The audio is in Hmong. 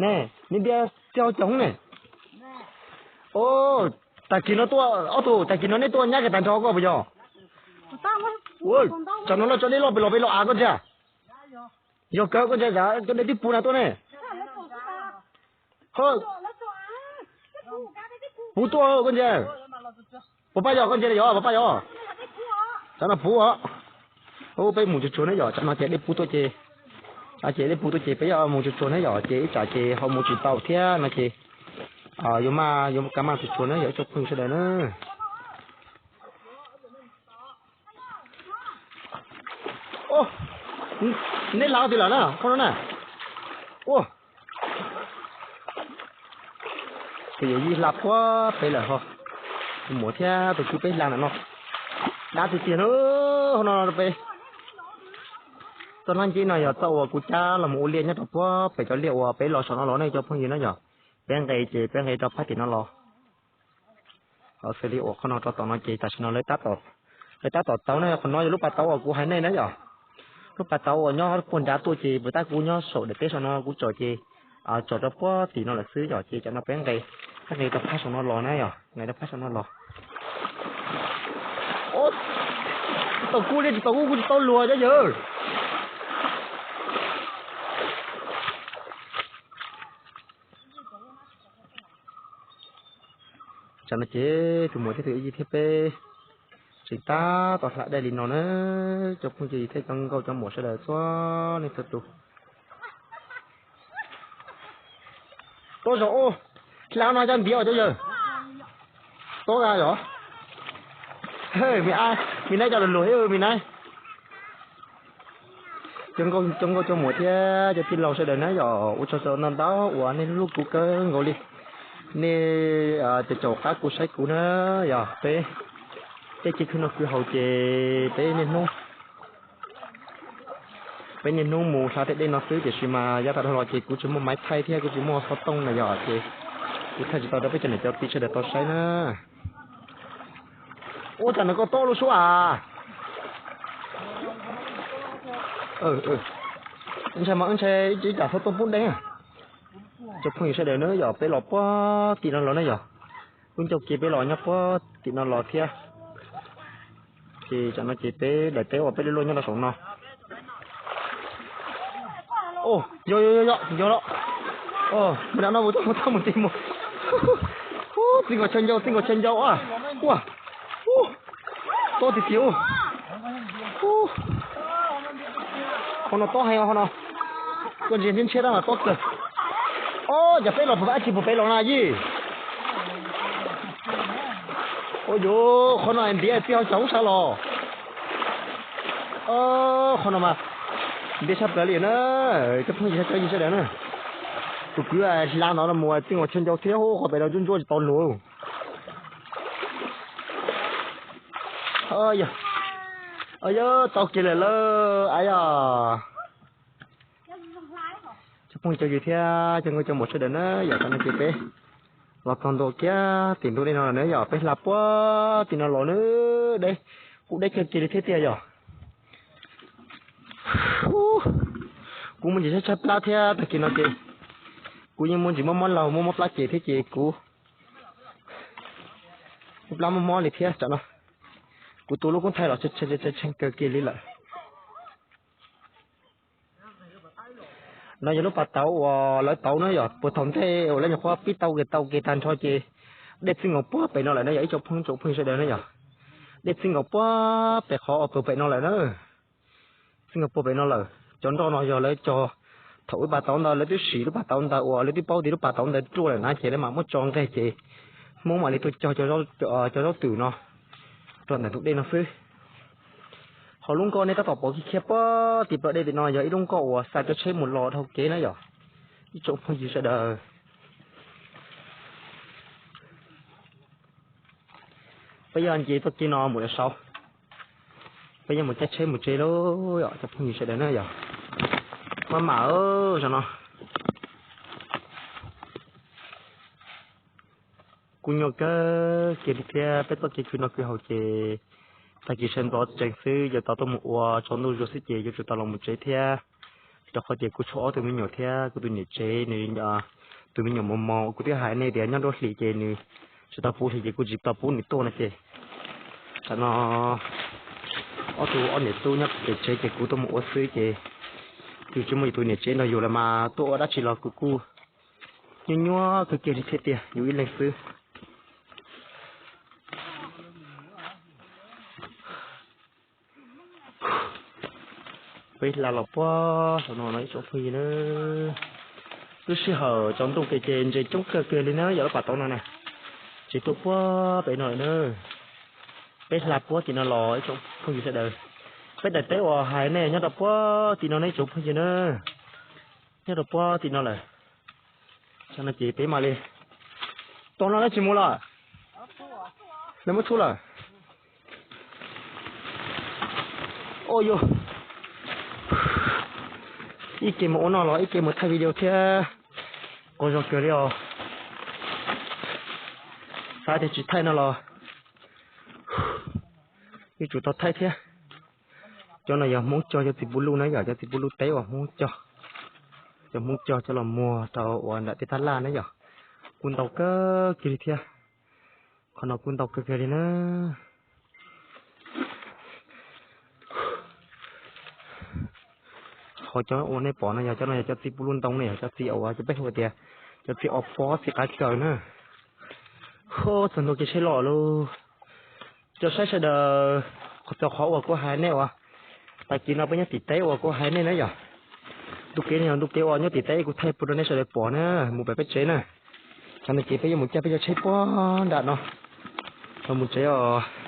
Ne, nej ntiab tij hauj coob ne. Tag kis no tuaj, ob tug, tag kis no nej tuaj nyab kiag tag nrho koj puas yog? Tsam no loj tso dej loj pes los peb los av koj ntsia. Yog kawg koj ntsia, koj dej twb puv na tuaj ne. Puv tuaj koj ntsia. Puas paj yog koj ntsia yog puas paj yog? Tsam no puv os. Peb mus tsuag tsuag na yom, tsam no ces dej puv tuaj ces, ces dej puv tuaj ces peb yuav mus tsuag tsuag na yom, ces ib tsam ces ho mus tsis tau thiab no ces yuav maj yuav kav maj tsuag tsuag na yom ib tsoom phooj ywg sawv daws na. Nej hla twg lawm na qhov no na? Ua, tus yawm yij hla puag pem lawm ho. Tus muam thiab tus kwv peb hla ntawm no. Dab tiag tiag na. Qhov no peb txoj hlab nceb no yog txoj uas kuv cab los mus ua liaj nyob rau puag pem cov liaj uas peb los saum no los ne cov phooj ywg na yom. Peb nqes ces peb nqes rau phab tim no los. Xws li uas qhov no rau tom no ces tam sim no lawv tab tom tauv na, qhov no yog lub pas tauv uas kuv hais nej na yom. Lub pas tauv uas nyob puag nrad tuaj ces puag ta kuv nyob saum daim teb saum no kuv tsom ces tsom rau puag tim no lawm xwb yom, ces tam no peb nqes, peb nqes rau phab saum no los na yom, nqes rau phab saum no los. Tsis tau kub li, tsis tau kub, kuv tsis tau luag cov yawg. Tsam no ces tus muam thiab tus yij thiab peb tseem tab tom hla dej li no na, cov phooj ywg thiab cov nkauj cov muam sawv daws txhua leej txhua tus. Tuaj zaum ub, hla no cov ntiav os cov yawg. Tuaj yog, me, me nab cov luag luag, me nab. Cov nkauj cov muam thiab cov tij laug sawv daws na yom, ua tsaug ntau ntau uas nej hlub kuv kawg nkaus li. Nej caum caum qab kuv saib kuv na yom, peb tej kev khwv noj khwv haus ces peb niaj hnub, peb niaj hnub mus hla tej dej no xwb, tiam sis mas yav tas dhau los ces kuv tsis muaj maiv thaij thiab kuv tsis muaj xov tooj na yom, ces kuv thaij tsis tau rau peb cov niam cov txiv sawv daws tau saib na. Ua cas no koj tob lub suab a? Ntshai mas wb ntshai ib tsam xov tooj poob dej. Cov phooj ywg sawv daws na yom, peb los puag tim no los na yom, wb ncauj ke peb los nyob puag tim no los thiab. Ces tsam no ces peb daim teb uas peb luaj luaj nyob rau saum no. Yog yog yog yog los. Mus nram no mus txog mus txog mus txog mus. Txij nkaus chaw ncau, txij nkaus chaw ncau. Ua, tob tiag tiag. Qhov no tob heev qhov no. Koj ntsia ntshiab ntshiab tab mas tob kawg. Ob, cas peb los puas pab tsis puas peb los na yij. Ua yuav qhov no ntiav tij hauj coob sab los. Qhov no mas ntiav tshaj plaws li na. Cov phooj ywg cov yij sawv daws na, tus kwv hla no mus txij nkaus chaw ncau thiab, qhov pem no ntsuab ntsuab tsis tau luag. Yog, tau kiag lawm lauj, a yog. Cov phooj cov ywg thiab cov nkauj cov muam sawv daws na, yog tam no ces peb los txog ntua kiag tim ntug dej no lawm na, yog peb hla puag tim no los na, deb, kuv deb kawg kiag li thiab tiag yog. Kuv muaj ntsis tshaib tshaib plab thiab, tag kis no ces kuv yeej muaj ntsis mob mob laug, muaj mob plab ces thiab ces kuv mob plab mob mob li thiab tam no. Kuv tus lub koob thaij los tshee tshee kawg kiag li lawm. No yog lub pas tauv uas lawv tauv na yog, puag thaum ntej uas lawv nyuam qhuav pib tau kev tau kev tag nrho ces dej txij nkaus puag pem no lawm na yog ib tsoom phooj tsoom phooj ywg sawv daws na yog. Dej txij nkaus puag pem qhov uas puag pem no lawm na. Txij nkaus puag pem no lawm, cov nroj no yog lawv cog thaum lub pas tauv ntawd, lawv twb sim lub pas tauv ntawd uas lawv twb paub tias lub pas tauv ntawd ruaj lawm na ces lawv mam muab tso nqeg ces Hmoob mam li tuaj cog cov zaub twm no rau ntawm tus dej no xwb. Ho lub nkoj nej tab tom pom khiav puag tim plawv dej tim no yog ib lub nkoj uas xa cov tsheb mus los dhau kev na yom, ib tsoom phooj ywg sawv daws. Peb yuav nce txoj kev no mus rau saud, peb yuav mus caij tsheb mus tsev lauj, cov phooj ywg sawv daws na yom. Maj mam, zaum no kuj nyuaj kawg kiag li thiab, peb txoj kev khwv noj khwv haus ces tag kis sawv ntxov tsees xwb yuav tau tuaj mus ua tsaus ntuj zuag xwb ces yuav tsum tau los mus tsev thiab. Rau qhov tias kuv tshuav ob tug me nyuam thiab kuv tus niam tsev nws, tus me nyuam mos mos kuv twb hais nej tias nyob nruab hlis ces nws tsis tau puv hlis ces kuv tsis tau pub nws tuaj no ces, tam no ob tug ob niam tub nyob pem tsev ces kuv tuaj mus ua xwb ces, yus tsis muaj yus tus niam tsev nrog yus los mas tuaj ua dab tsi los kuv kuj nyuaj nyuaj kawg kiag li thiab tiag, yus ib leeg xwb. Peb hla los puag saum no no ib tsoom phooj ywg na. Lub sij hawm tsaus ntuj kiag ces ntses coob kawg kiag li na, yog lub pas tauv no na, ntses tuaj puag pem no lawm na. Peb hla puag tim no los ib tsoom phooj ywg sawv daws. Peb daim teb uas hais nej nyob rau puag tim no na ib tsoom phooj ywg na, nyob rau puag tim no lawm. Tam no ces peb mam li, tom no lawv tsis mus lawm, lawv muab txhub lawm. Ua yog ib ke mus ua no los ib ke mus thaij video thiab, quas zoo kawg li os. Xav tias tsis thaij no los yuav tsum tau thaij thiab. Cov no yog Hmoob cog, cov txiv pub luj na yom, cov txiv pub luj teb uas Hmoob cog, cov Hmoob cog coj los muag rau uas nram tej thab laj na yom. Kuj ntau kawg kiag li thiab, qhov no kuj ntau kawg kiag li na. Qhov cov uas nej pom no yog cov no yog cov txiv pub luj ntoo ne, yog cov txiv uas cov peb hu tias cov txiv os pob txiv qav kaws na. Ho txog ntua kev tsheb los lauj. Cov saib sawv daws, qhov txog qhov uas kuv hais nej uas tag kis no peb nyob tim teb uas kuv hais nej na yom. Ntu kev no yog ntu kev uas nyob tim teb kuv thaij pub rau nej sawv daws pom na, mus pem peb tsev na. Tam no ces peb yuav mus caij peb cov tsheb puag nram no los mus tsev os.